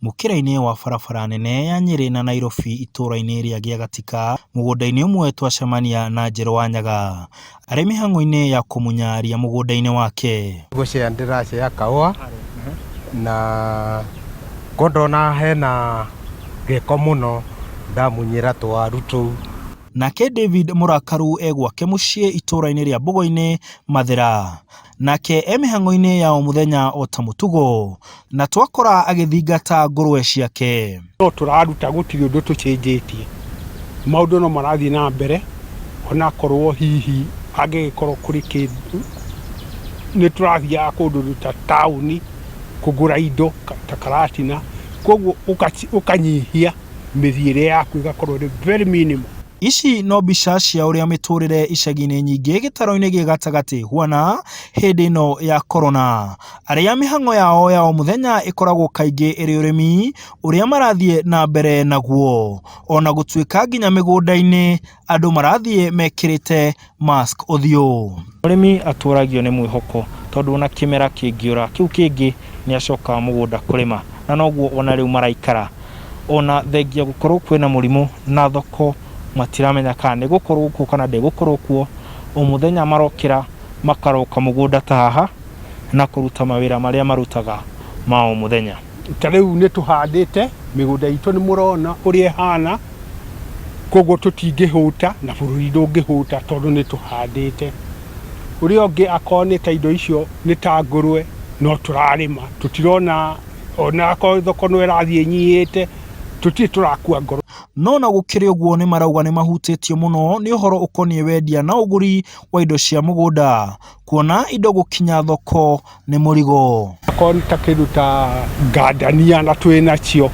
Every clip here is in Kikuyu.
Mũkĩra-inĩ wa barabara nene ya Nyĩrĩ na Nairobi itũũra-inĩ rĩa Gĩagatika, mũgũnda-inĩ ũmwe twacemania na Njerũ wa Nyaga arĩ mĩhang'o-inĩ ya kũmunya ria mũgũnda-inĩ wake. Gũcea ndĩracea kahũa na ko ndona hena gĩko mũno ndamunyĩra tũwaru tũu. Nake David Mũrakaru e gwake mũciĩ itũũra-inĩ rĩa Mbogo-inĩ, Mathĩra. Nake e mĩhang'o-inĩ ya o mũthenya o ta mũtugo, na twakora agĩthingata ngũrwe ciake. No tũraruta gũtirĩ ũndũ tũcenjetie, maũndũ no marathiĩ na mbere onakorwo hihi angĩgĩkorwo kũrĩ kĩndũ, nĩ tũrathiaga kũndũ ta taũni kũgũra indo ta Karatina, koguo ũkanyihia mĩthiĩre yaku ĩgakorwo ĩrĩ very minimal. Ici no mbica cia ũrĩa mĩtũrĩre icagi-inĩ nyingĩ gĩtaro-inĩ gĩ gatagatĩ huana hĩndĩ ĩno ya korona. Arĩa mĩhang'o yao ya o mũthenya ĩkoragwo kaingĩ ĩrĩ ũrĩmi ũrĩa marathiĩ na mbere naguo. Ona gũtuĩka nginya mĩgũnda-inĩ andũ marathiĩ mekĩrĩte mask ũthiũ. Mũrĩmi atũragio nĩ mwĩhoko tondũ ona kĩmera kĩngĩũra kĩu kĩngĩ nĩ acokaga mũgũnda kũrĩma na noguo ona rĩu maraikara. Ona thengia gũkorwo kwĩna mũrimũ na thoko matiramenya kana nĩ ĩgũkorwo kuo kana ndĩgũkorwo kuo, o mũthenya marokĩra makaroka mũgũnda ta haha na kũruta mawĩra marĩa marutaga ma o mũthenya. Ta rĩu nĩ tũhandĩte mĩgũnda itũ nĩ mũrona ũrĩa ĩhana, koguo tũtingĩhũta na bũrũri ndũngĩhũta tondũ nĩ tũhandĩte. Ũrĩa ũngĩ akorwo nĩ ta indo icio nĩ ta ngũrwe no tũrarĩma, tũtirona ona akorwo thoko no ĩrathiĩ ĩnyihĩte tũtirĩ tũrakua ngoro. No ona gũkĩrĩ ũguo nĩ marauga nĩ mahutĩtio mũno nĩ ũhoro ũkoniĩ wendia na ũgũri wa indo cia mũgũnda, kuona indo gũkinya thoko nĩ mũrigo. Akorwo nĩ ta kĩndũ ta ngandania na twĩ nacio,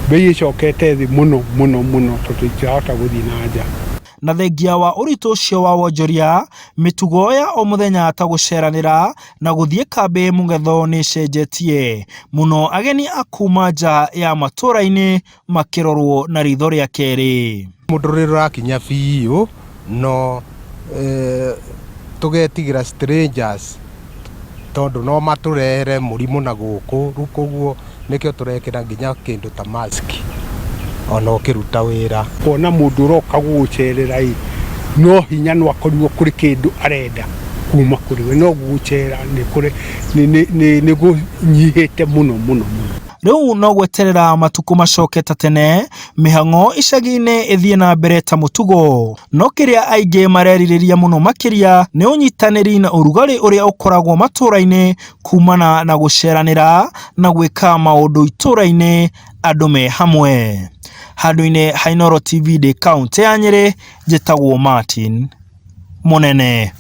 mbei ĩcokete thĩ mũno mũno mũno tondũ itirahota gũthiĩ na nja. Na thengia wa ũritũ ũcio wa wonjoria, mĩtugo ya o mũthenya ta gũceranĩra na gũthiĩ kambĩ mũng'etho nĩ ĩcenjetie, mũno ageni a kuma nja ya matũra-inĩ makĩrorwo na ritho rĩa kerĩ. Mũtũrĩre ũrakinya biũ no tũgetigĩra strangers tondũ no matũrehere mũrimũ na gũkũ, rĩu koguo nĩkĩo tũrekĩra nginya kĩndũ ta mask ona ũkĩruta wĩra. Kuona mũndũ ũroka gũgũcerera ĩ, no hinya no akorirwo kũrĩ kĩndũ arenda kuma kũrĩ we, no gũgũcera nĩ kũnyihĩte mũno mũno mũno. Rĩu no gweterera matukũ macoke ta tene, mĩhang'o icagi-inĩ ĩthiĩ na mbere ta mũtugo. No kĩrĩa aingĩ marerirĩria mũno makĩria nĩ ũnyitanĩri na ũrugarĩ ũrĩa ũkoragwo matũra-inĩ kumana na gũceranĩra na gwĩka maũndũ itũra-inĩ andũ me hamwe. Handũ-inĩ ha Inooro TV ndĩ kaũntĩ ya Nyĩrĩ, njĩtagwo Martin Mũnene.